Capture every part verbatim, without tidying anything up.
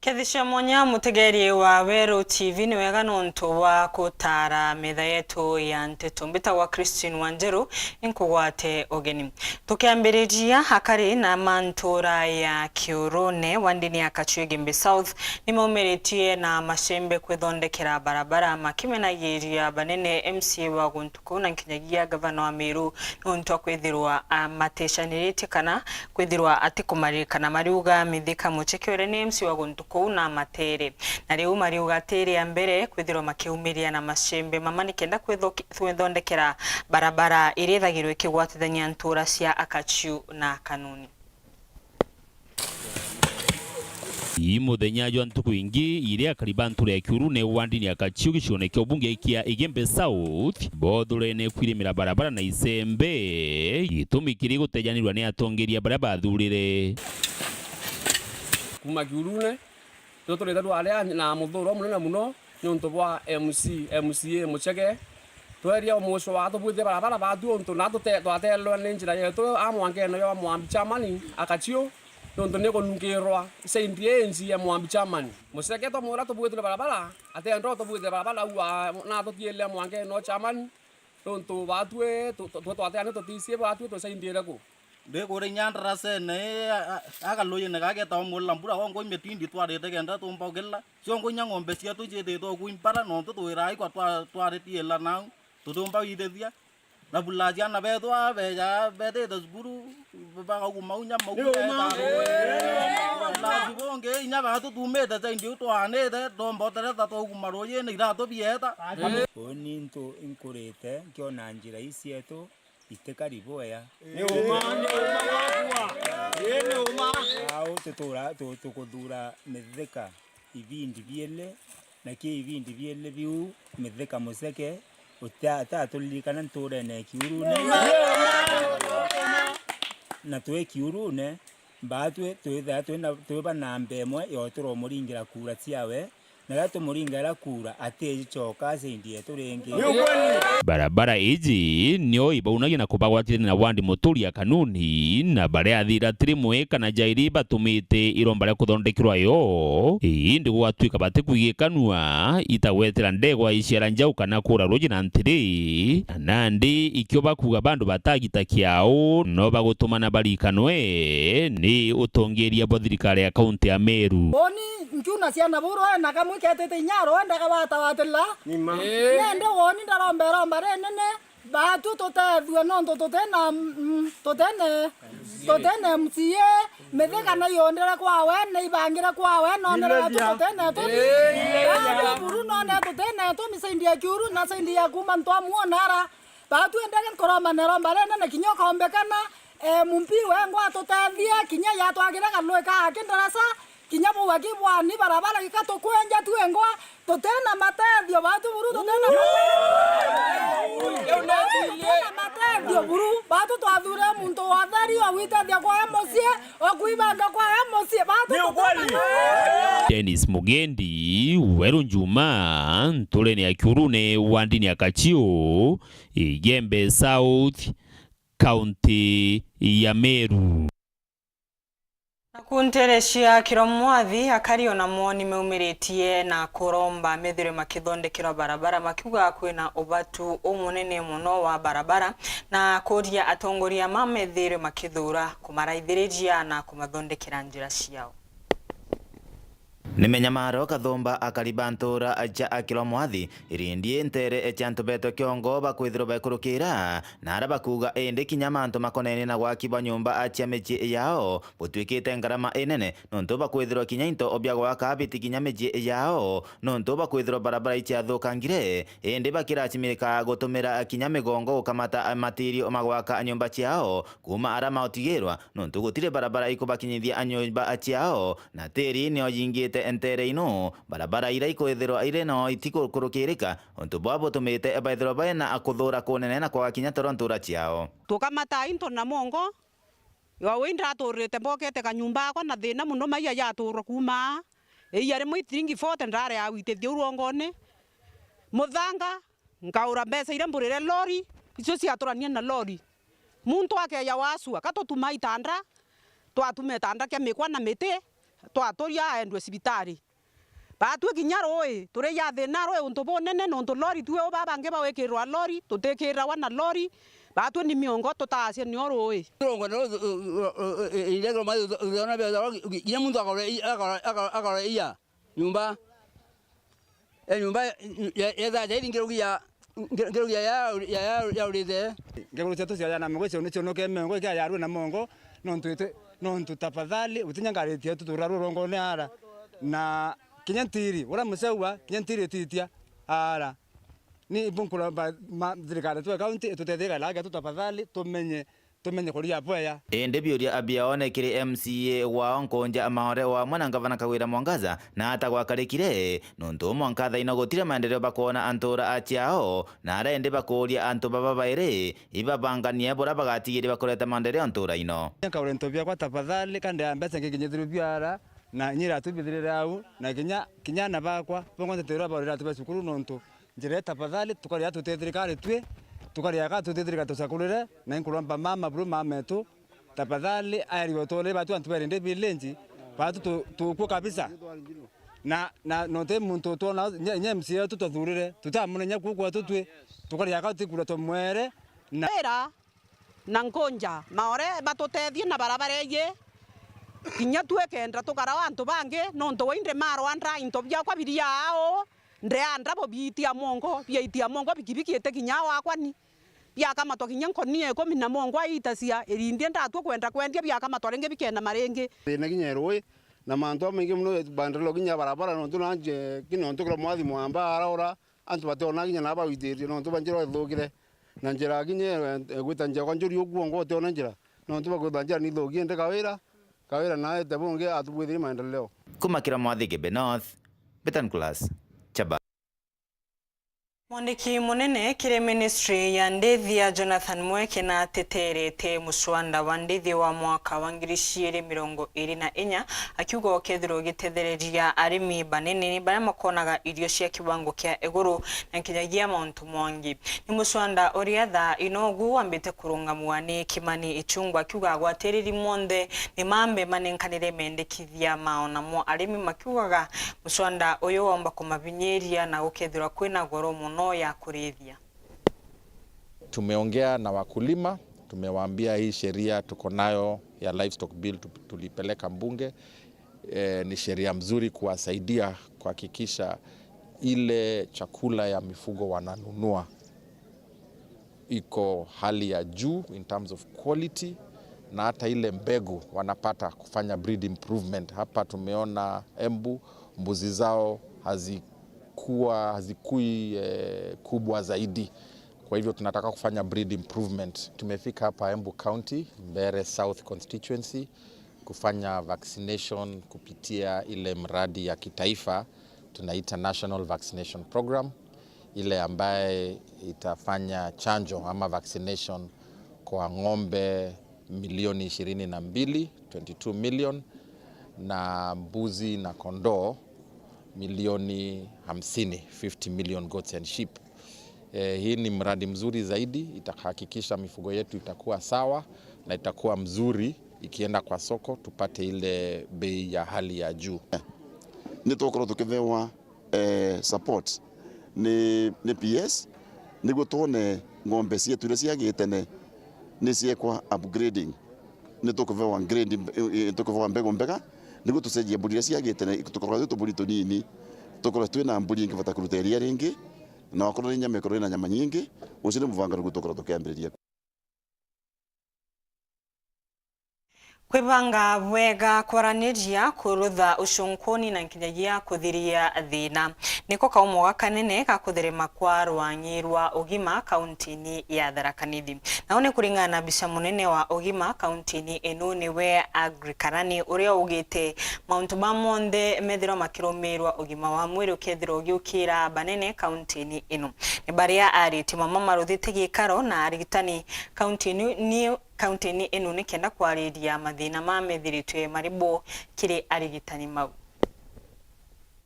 Kethisia mwanya mutegeri wa Weru T V, ni wega nontu bwa gutara metha yetu ya nteto. Mbitagwa Christine Wanjiru, inkugwate ugeni. Tukiambiriria, akari na mantura ya Kiurune wa ndini ya Kachuigi Mbi South nimaumiritie na macembe kwithondekera barabara, makimenagiria banene M C A wa guntu kuu na nkinyagia gavana wa Meru nontu wa kwithirwa amatecanirie kana kwithirwa atikumaririkana. Mariuga Mithika Mucheke uria ni M C wa guntu kuu na amatere, na riu mariuga atiri a mbere kwithirwa makiumiria na macembe mama nikenda kwitho-, kwithondekera barabara iria ithagirwa ikigwatithania ntura cia Akachiu na Kanuni. Ii muthenya jwa ntuku ingi, iria akari ba ntura ya Kiurune wandini ya Kachiu gicione kia ubunge kia Igembe South bothurene kwirimira barabara na icembe, gitumi kiri gutejanirwa ni atongeria baria bathurire. Kuma Kiurune, tuturite twaria na muthuro munene muno, niuntu bwa M C, M C A Mucheke. Tweria umuco wa tubwithie barabara batu untu na tute-, twateelwe ni njira yetu a mwankene yo Mwambi Chamani Akachiu, niuntu ni kununkirwa saindi inji ya Mwambi Chamani. Mucheke twamwira tubwithire barabara, atenda tubwithire barabara au a-, na tutiile mwankene o Chamani, niuntu batwi tu-, tu-, twe twateane tuticie batwi tusaindire ku. Ndikura inya ndarasene ii, a-, a-, agaluyine gagetagwa Mulambura, wongwa imetindi twarite kenda tumba ugila. Ciongo inya ng'ombe cietu ciititwe ku impara, nontu twiraa ikwa twa-, twaritiila nau, tutiumba withithia. Na bula ciana beetwa beeja beetite cukuru, bagauguma u inya mau beeta. Bula bungi inya baatu tuumite saindi iu twaanite, twomba utereta twauguma ruujine, iratu bieeta. Uuni ntu inkurite nkiona njira ii cietu itikari bwea. Ni uma, ni uma gwakwa. Ii ni uma. Au tutura, tu-, tukuthuura Mithika ibindi biili, na ki ibindi biili biu Mithika Mucheke uta-, ataturirikana ntuurene Kiurune. Na twi Kiurune, mbaatwi twithira twina, twi ba namba imwe ya utura umuringira kuura ciawe, na riria tumuringaira kuura, atiiji coka saindi yetu ringi. Ni ukweli. Barabara iji nio ibaunagia na kubagwatithania na wandi muturi ya Kanuni, na baria athira tirimwe kana jairi batumite iromba ria kuthondekerwa yo, indi gwatwika batikwigikanua, itagwetera ndegwa iciara njau kana kuura ruuji na ntiri, na nandi ikio bakuuga bandu batagita kiao, no bagutumana barikanwe ni utongeria bwa thirikari ya kaunti ya Meru. Uuni nkiuna ciana buu rwee na kamwe ketite inya rwee ndakawatawatirira. Ni ma. Ii. Nende uuni ndaromba iromba rinene, baatu tutethue nontu tutina, mm, tutine, tutine M C A, Mithika naiyondere kwawe, naibangire kwawe, nonere baatu tutine tumi. Ii. Baatu buru nonere tutine tumi saindi ya Kiuru na saindi ya kuuma Ntwamu onara. Baatu endege nkoromba na iromba rinene kinya ukombekana, eh, M P wengwa atutethie, kinya yatwagire karui ka aki ndarasa, kinya bau aki bwani barabara gika tukwenja twengwa, tutina matethio, baatu buru tutina matethio. Tutina matethio buru, baatu twathure muntu wa theri, o gwitethia kwawe mucii, o kwibanga kwawe mucii, baatu tutina matethio. Dennis Mugendi, Weru Njuma, nturene ya Kiurune, wandini ya Kachiu, Igembe South, kaunti ya Meru. Na ku ntere cia Kiromwathi, akari o namo ni meumiritie na kuromba methirwe makithondekerwa barabara, makiuga kwina ubatu umunene muno wa barabara, na kuria atongoria ma methirwe makithura kumaraithiriria na kumathondekera njira ciao. Ni menyamaro kathumba akari ba ntura cia Akiromwathi, irindi ntere cia antu betwe kiongo bakwithirwa baikurukira, na aria bakuuga indi kinya mantu makonenie na gwaki bwa nyumba cia micii yao butwikite ngarama inene, nontu bakwithirwa kinya into bia gwaka biti kinya micii yao, nontu bakwithirwa barabara iciathukangire, indi bakiracimirika gutumira kinya migongo gukamata matirio ma gwaka nyumba ciao, kuuma aria maotigirwa, nontu gutiri barabara ikubakinyithia nyumba ciao, na tiri nio yingite ntere ino, barabara iria ikwithirwa iri no itikukurukirika, untu bwa butumite baithirwa baina kuthura kunene na kwaga kinya toro ntura ciao. Tukamata into na mongo, yo wi ndaturirite mbokete kanyumba akwa na thina muno, maiya yaturwa kuuma, iya rimwe ithiringi forty ndare ya witithia u rwongone, muthanga, nkaura mbeca iria mburire lori, icio ciaturania na lori. Muntu akeeja wasua, ka tutuma itanda, twatuma itanda kia mikwa na miti, twaturia aendwe cibitari. Baatwi kinya ruui, turi ja thina ruui untu bunene, nontu lori twi u babangi bawikirwa lori, tutikirwa na lori, baatwi ni miongo tutaacia nio ruui. Kinya muntu akore, akore, akore, akore iya. Nyumba, ya nyumba ya, ya thaa jairi ngirugia, ngirugia ya, ya, ya, ya urite. Ngeguru cietu cia jana miongo icio ni cionoke miongo ikia yarue na mongo, nontu itwe, nontu tafadhali, utinya ngari cietu tutura rurongone ara. Na kinya ntiri, ura museua, kinya ntiri ititia ara. Ni ibu nkuromba ma, thirikari tu ya county itutetherie kara getu tafadhali, tumenye tumenye kuria bwega. Indi biuria biaone kiri M C A wao Nkunja Maore o amwe na Ngavana Kawira Mwangaza na ata gwakarikire, nontu mwanka thaino gutiri maendeleo bakwona a ntura a ciao, na ara indi bakuuria antu baba bairi ibabanganie buria bagatigiria bakureta maendeleo ntura ino. Nkaura into biakwa tafadhali, kandi ya mbeca ngikinyithiru biara, na inya iratu bithirire au, na kinya, kinya ana bakwa, bongo nteterwa baurira atu ba cukuru nontu njira ii tafadhali, tukaria tu thirikari twi, tukaria ka tu thirikari tucakurire, na inkuromba mama buru mama etu, tafadhali, aeri wetu uri batu antu beri ndi village, batu tu, tukue kabisa. Na, na, no ti muntu twona, nye, nye M C A wetu twathurire, tutamunenya kuu kwetu twi, tukaria ka tutikura tumwere, na Wira na Nkunja Maore batutethie na barabara iji, kinya twikenda tukara o antu bangi, nontu wa indi marwanda into biakwa biria aa uu, ndeanda bo biitia mongo, biaitia mongo, bikibiki iti kinya wakwa ni. Biakamatwa kinya nkonia ikumi na mongo aitacia, irindi ndatua kwenda kwendia, biakamatwa ringi bikena maringi. Thina kinya ruui, na mantu jamaingi mono, bandalo kinya barabara, nontu nanje, kinya nontu kira mwathi mwamba araura, antu bationa kinya na bawitirie, nontu ba njira ithukire. Na njira kinya, eh, gwita njira kwa njuri uguo ngo utiona njira, nontu bakwitha njira ni ithukie, indi Kawira, Kawira naete bungi atubwithirie maendeleo. Kuma kira mwathi Gebe North, Betan Class, Chaba. Mwandiki munene kiri ministry ya ndithia Jonathan Mweke na ateterete muswanda wa ndithia wa mwaka wa ngiri ciiri mirongo iri na inya, akiuga ukethirwa ugitethiria arimi banini baria makonaga irio cia kiwango kia iguru na nkinyagia mauntu mangi. Ni muswanda uria thaa ino ugu wambite kurungamua ni Kimani Ichung'wah, akiuga agwatiriri monthe ni mambe manenkanire mendekithia mao, namo arimi makiugaga muswanda uyu womba kumavinyiria na gukethirwa kwina goro mono ya kurithia. Tumeongea na wakulima, tumewaambia hii sheria tuko nayo ya livestock bill tu-, tulipeleka mbunge. Eh, ni sheria mzuri kuwasaidia kuhakikisha ile chakula ya mifugo wananunua iko hali ya juu in terms of quality, na hata ile mbegu wanapata kufanya breed improvement. Hapa tumeona Embu, mbuzi zao hazikuwa, hazikui, eh, kubwa zaidi. Kwa hivyo tunataka kufanya breed improvement. Tumefika hapa Embu County, Mbeere South Constituency, kufanya vaccination kupitia ile mradi ya kitaifa tunaita National Vaccination Program, ile ambaye itafanya chanjo ama vaccination kwa ng'ombe milioni ishirini na mbili, twenty-two million, na mbuzi na kondoo milioni hamsini, fifty million goats and sheep. Eh, hii ni mradi mzuri zaidi, itahakikisha mifugo yetu itakuwa sawa na itakuwa mzuri ikienda kwa soko, tupate ile bei ya hali ya juu. Ni tukorwo tukithewa, eh, support ni, ni P S, niguo twone ng'ombe cietu iria ciagite ne ni ciekwa upgrading. Ni tukuvewa grade, eh, eh, tukuvewa mbegu mbega, niguo tucenjie mburi iria ciagite ne tukorwo twi tuburi tunini, tukorwo twina mburi ingivota kuruta iria ringi, na wakorwo ni nyama ikorwo ina nyama nyingi. Ucio ni muvangaruku tukorwo tukiambiriria. Kwibanga bwega, kwaraniria, kurutha ucunkuni na nkinyagia kuthiria thina, niko kaumo ga kanene ga kutherema kwa rwang'i rwa ugima kaunti-ini ya Tharaka Nithi. Nao ni kuringana na mbica munene wa ugima kaunti-ini ino niwe Aggrey Karani, uria ugite mauntu ba monthe methirwa makirumirwa, ugima wa mwiri ukethirwa ugiukira banene kaunti-ini ino. Ni baria ariti mama maruthite gikaro na arigitani kaunti-ini ni kaunti-ini ino nikenda kwariria mathina ma methiritwe mari bo kiri arigitani mau.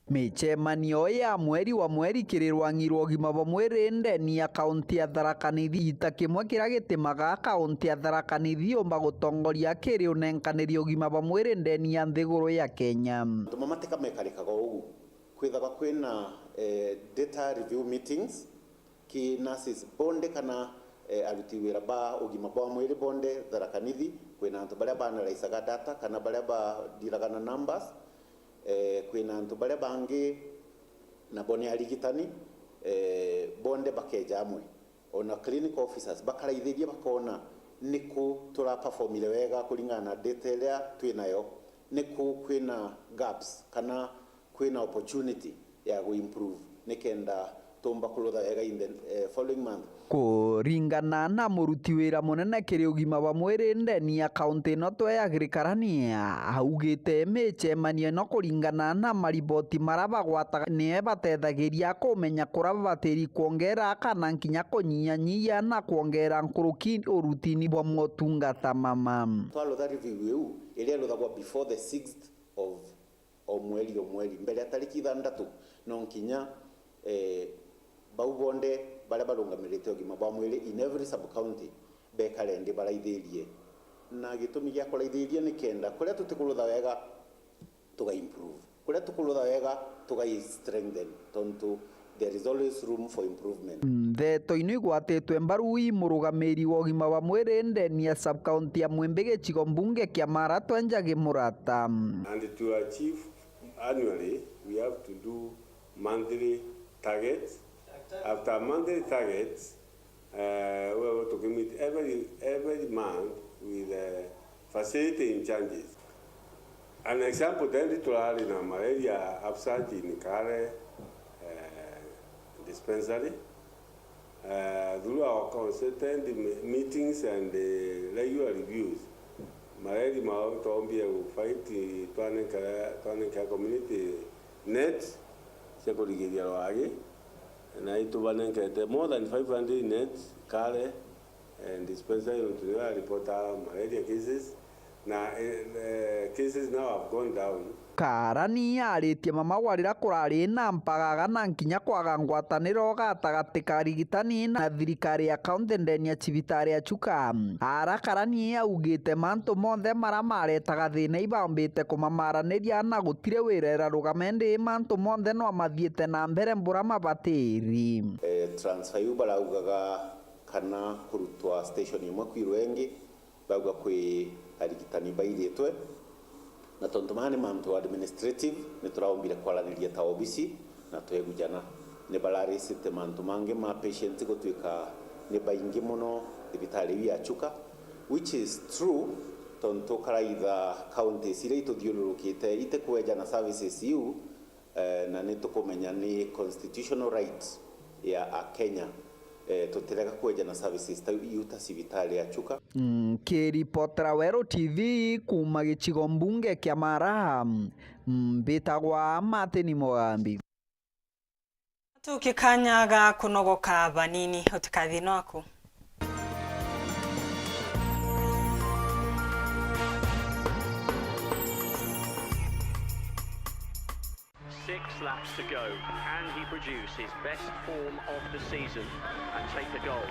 Micemanio ya mweri wa mweri kiri rwang'i rwa ugima bwa mwiri ndeni ya kaunti ya Tharaka Nithi, gita kimwe kiria gitimaga kaunti ya Tharaka Nithi yumba gutongoria kiri unenkaniri ugima bwa mwiri ndeni ya nthiguru ya Kenya. Mauntu mamatika mekarikaga uu. Kwithagwa kwina, eh, data review meetings ki nurses bonde kana, eh, aruti wira ba ugima bwa mwiri bonde Tharaka Nithi. Kwina antu baria ba analysaga data kana baria ba dealaga na numbers. Eh, kwina antu baria bangi nabo ni arigitani, eh, bonde bakeja amwe. Ona clinical officers bakaraithiria bakona niku turaperformire wega kuringana na data iria twinayo, niku kwina gaps kana kwina opportunity ya gu improve nikenda tumba kurutha wega in the, eh, following month. Kuringana na muruti wira munene kiri ugima bwa mwiri ndeni ya kaunti ino twe ya Girikarania, augite micemanio ino kuringana na mariboti maria bagwataga ni batethagiria kumenya kuria babatiri kwongera kana nkinya kunyinyanyia na kwongera nkuruki urutini bwa motungata mama. Twarutha review iu iria iruthagwa before the sixth of o mweri o mweri, mbere ya tariki ithandatu, no nkinya, eh, bau bonde baria barungamirite ugima bwa mwiri in every sub county bekare ndi baraithirie. Na gitumi gia kuraithiria ni kenda kuria tutikurutha wega, tuga improve. Kuria tukurutha wega, tuga strengthen, tontu there is always room for improvement. Ndeto ino igwatitwe mbaru i murugamiri wa ugima bwa mwiri ndeni ya sub-county ya Mwimbi gicigo mbunge kia Mara, Twenjagi Murata. And to achieve annually, we have to do monthly targets. After monthly targets, uh, we are going to meet every, every month with, uh, facility in charges. An example, then turari na malaria upsurge in Kare, uh, dispensary. Uh, through our consistent me-, meetings and, uh, regular reviews, malaria mao twombie gu fight, twanenkera, twanenkera community net cia kurigiria rwagi, na itubanenkete more than five hundred net Kare, eh, dispensary, nontu niyo ya report malaria cases, na, eh, eh, cases now have gone down. Karani aritie mama gwa riria kurari na mpagaga na nkinya kwaga ngwataniro gatagati ka arigitani na thirikari ya kaunti ndeni ya cibitari ya Chuka. Ara Karani augite mantu monthe mara maretaga thina ibambite kumamaraniria na gutiri wira irarugame, ndi mantu monthe no mathiite na mbere mbura mabatiri. Eh, transfer iu baraugaga kana kurutwa station imwe kwirwe ingi, bauga kwi arigitani bairitwe, na tontu maya ni mantu administrative, ni turaumbire kwaraniria ta obisi na twegujana. Ni bararicite mantu mangi ma patient gutwika ni baingi mono thibitari iu ya Chuka, which is true, tontu karaitha counties iria ituthiururukite itikwejana services iu, eh, na ni tukumenya ni constitutional right ya Akenya, eh, tutirega kwejana services ta iu ta cibitari ya Chuka. Nkiripotera Weru T V kuuma gicigo mbunge kia Mara, mbitagwa Martin Mugambi. Tukie kanya ga kunogoka banini, utikathie nwaku. Six laps to go. Can he produce his best form of the season and take the gold?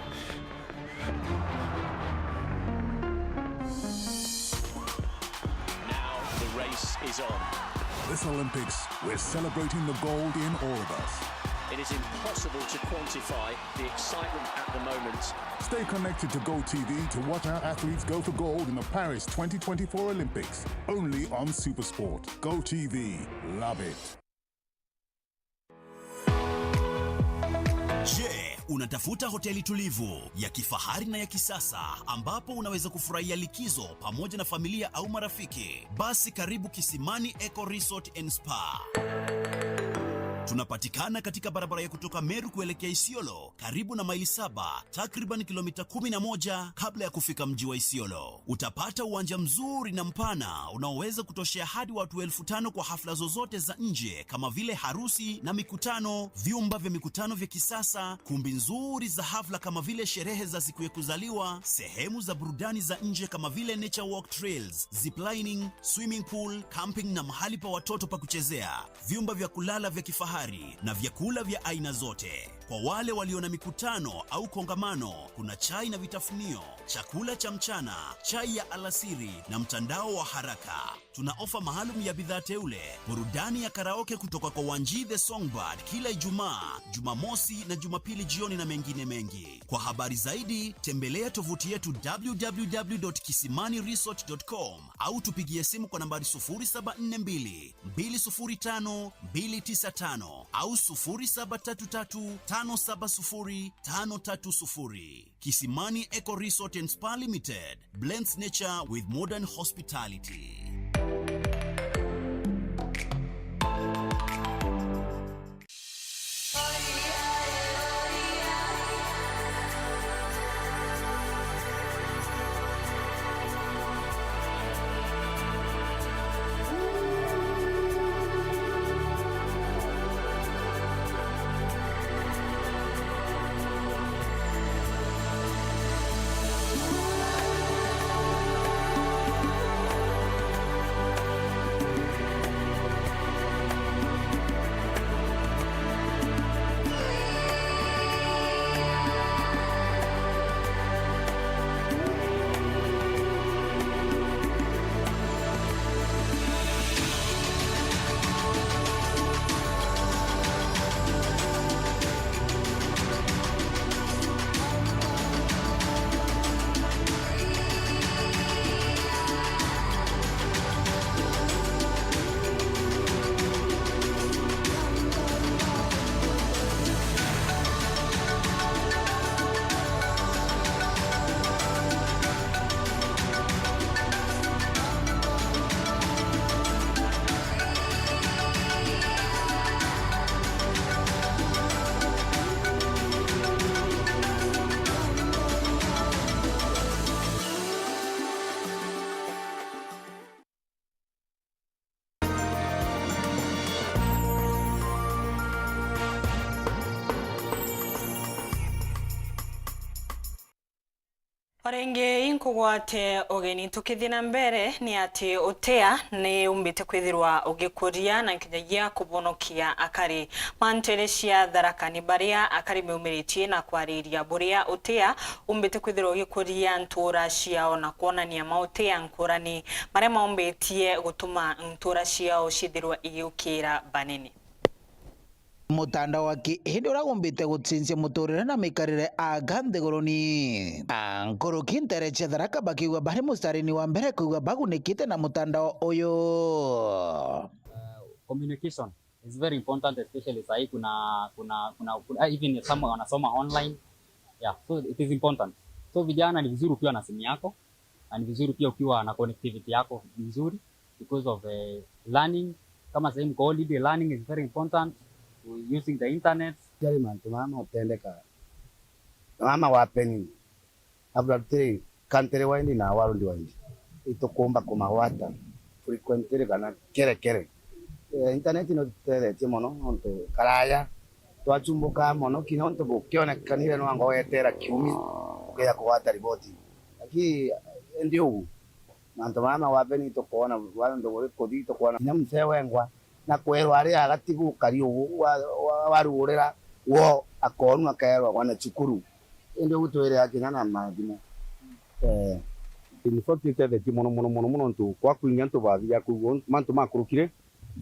Now the race is on. This Olympics, we're celebrating the gold in all of us. It is impossible to quantify the excitement at the moment. Stay connected to Go T V to watch our athletes go for gold in the Paris twenty twenty-four Olympics, only on Supersport. Go T V. Love it. Je, unatafuta hoteli tulivu, ya kifahari na ya kisasa ambapo unaweza kufurahia likizo pamoja na familia au marafiki? Basi karibu Kisimani Eco Resort and Spa. Tunapatikana katika barabara ya kutoka Meru kuelekea Isiolo, karibu na Maili Saba, takriban kilomita kumi na moja kabla ya kufika mji wa Isiolo. Utapata uwanja mzuri na mpana unaoweza kutoshea hadi watu elfu tano kwa hafla zozote za nje kama vile harusi na mikutano, vyumba vya mikutano vya kisasa, kumbi nzuri za hafla kama vile sherehe za siku ya kuzaliwa, sehemu za burudani za nje kama vile nature walk trails, ziplining, swimming pool, camping na mahali pa watoto pa kuchezea, vyumba vya kulala vya kifahari na vyakula vya aina zote. Kwa wale walio na mikutano au kongamano, kuna chai na vitafunio, chakula cha mchana, chai ya alasiri na mtandao wa haraka. Tuna ofa maalum ya bidhaa teule, burudani ya karaoke kutoka kwa Wanji the Songbird kila Ijumaa, Jumamosi na Jumapili jioni na mengine mengi. Kwa habari zaidi, tembelea tovuti yetu w w w dot kisimani resort dot com au tupigie simu kwa nambari sufuri saba nne mbili, mbili sufuri tano, mbili tisa tano au sufuri saba tatu tatu, tano saba sufuri, tano tatu sufuri. Kisimani Eco Resort and Spa Limited blends nature with modern hospitality. O ringi inkugwate ugeni. Tukithii na mbere, ni ati utia ni umbite kwithirwa ugikuria na nkinyagia kubonokia akari. Mantere cia Tharaka ni baria akari meumiritie na kwariria buria utia umbite kwithirwa ugikuria ntura ciao na kwonania mautia nkurani maria maumbitie gutuma ntura ciao cithirwa igiukira banene. Mutandao wa ki-, indi uria umbite gucenjia muturire na mikarire aga nthiguruni. A nkuruki ntere cia Tharaka bakiuga bari mustarini wa mbere kwigua bagunikite na mutandao uyu. Uh, communication is very important, especially sahi kuna, kuna, kuna, kuna, even some wanasoma online. Yeah, so it is important. So vijana, ni vizuri ukiwa na simu yako, na ni vizuri pia ukiwa na connectivity yako nzuri because of, eh, learning. Kama sahi mko holiday, learning is very important, using the internet. Jari mantu mama utendeka, mama wapeni. Abra tiri country wide na world wide. Itukumba kumagwata frequently kana kere kere. Eh, internet no tutethetie mono nontu karaya twachumbuka mono, kinya untu bukionekanire no anga wetera kiumia ukeja kugwata riboti. Lakini, eh, ndi ugu, mantu mama wapeni tukwona, wantu buri kuthi tukwona. Kinya mzee wengwa na kwerwa ari agati gukari ugu wa, wa, warugurira wo akonwa akerwa wana cukuru. Indi ugu twire akinya na mathimo. Eh. In fact, itethetie mono, mono, mono, mono, ntu kwa kwingi antu bathi ya kwigua mantu makurukire,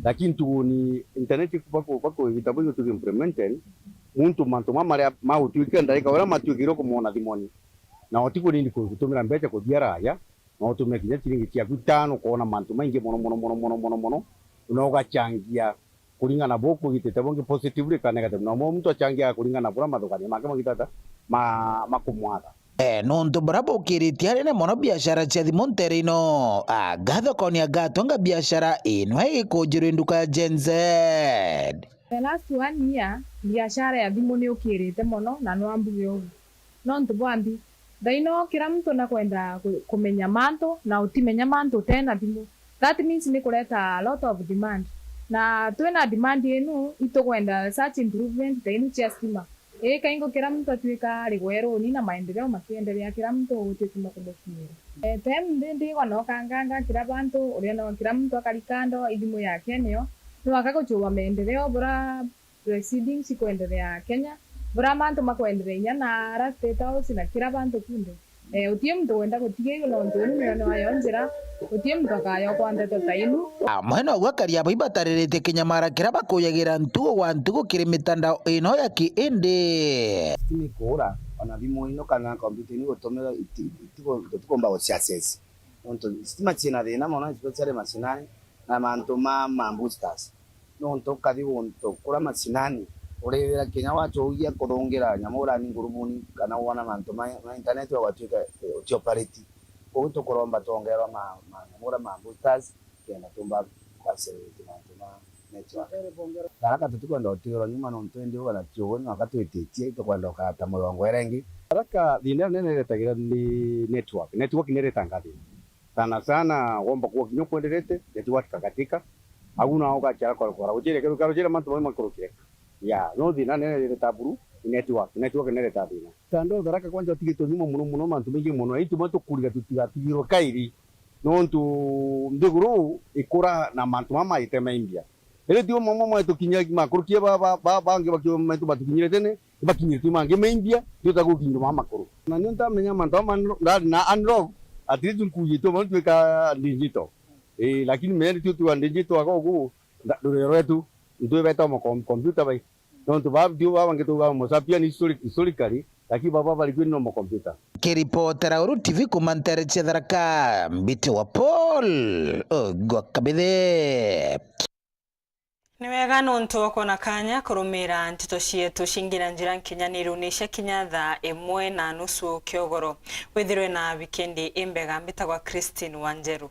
lakini ntuguni internet baku-, baku-, gitabu giu tugi implemented, muntu mantu ma maria magutwikira ndarika uria matwikirwe kumwona thimoni, na utikurindi ku-, gutumira mbeca kuthia raya, na utumire kinya ciringi ciaku itano ukoona mantu maingi mono, mono, mono, na ugachangia kuringana bo kugitite bungi positively kana negative. Na umwe muntu achangiaga kuringana buria mathugania make magitata ma, makumwatha. Eh, nuntu buria bukiritie anene mono biashara cia thimu ntere ino, a, ngatho koni agatonga biashara ino igikunjirwa nduka ya Gen Z. The last one year, biashara ya thimu ni ukirite mono na nwa mbuge ugu. Nontu bwambi, thaino kira muntu nakwenda ku-, kumenya mantu, na utimenya mantu utena thimu. That means ni kureta a lot of demand. Na twina demand inu, itukwenda such improvement ta inu cia stima. Ii, kaingo kira muntu atwika arigwe runi na maendeleo makiendelea, kira muntu gutituma kumukinyira. Eh, time ndi ndigwa nokanganga kira bantu, uria no kira muntu akari kando, ithimu yake niyo. Nwaka guchuba maendeleo bura proceedings ikwenderea Kenya, bura mantu makwenderea inya na ara State House na kira bantu kunthe. Eh, utie muntu wenda gutiga iu nontu unu niyo nayo njira, utie muntu akaya kwa ndeto ta inu. Amwe noguo akari abo ibatariritie kinyamara kiria bakuyagira ntugo gwa ntugo kiri mitandao ino ya kiindi. Stima ikuura, ona thimu ino kana kompyuta ino igutumira iti-, itiku-, tutikumba guci access. Nontu stima ciina thina mono, especially macinani, na mantu ma, ma boosters. Nontu ukathi guntu kuria macinani, urithira kinya wachogia kuthungira nyamu urani ngurubuni, kana wona mantu ma, ma internet, ugatuika, eh, uti operate. Koguo tukuromba twongerwa ma, ma nyamu uria ma boosters, kenda tumba ku accelerate mantu ma network. Tharaka tutikwenda gutigirwa nyuma nontu indi uga na kiugo, ni waka twititie, itukwenda ukata murongo ira ingi. Tharaka thina nene iretagira ni network. Network ni iretanga thina. Sana sana, womba kuwa kinya ukwenderete, network ikakatika. Au na ugachara kora kora. Uchire kero karo chira mantu mai makurukire. Ya, no thina nene ireta buru, ni network. Network ni ireta thina. Tando Tharaka kwanja utigitwe nyuma muno muno, mantu maingi muno. Ituma tukuriga tutigatigirwe kairi. Nontu nthiguru ikura na mantu mama itema imbia. Iri tio mamwe mwetukinyia makurukie ba, ba, ba, bangi bakio metu batukinyire tene, ibakinyire tio mangi maimbia, tio ta gukinyirwa ma makuru. Na nio ntamenya mantu ama ndari na analog, at least nkuji tio mantu twika digital. Eh, lakini menya tio twa digital ako gu, nda-, rurero rwetu, ntwibeta mo com-, computer bai. Nontu ba tio ba bangi tuga mo sapia ni histori-, historically, lakini baba bari kwini no mo computer. Kiripotera Uru T V kuma ntere cia Tharaka, Mbiti wa Paul, Ogwa Kabithe. Ni wega nontu wa kwona kanya kurumira nteto cietu cingi na njira nkinyaniru ni cia kinya thaa imwe na nusu kiogoro. Withirwe na wikendi imbega. Mbitagwa Christine Wanjeru.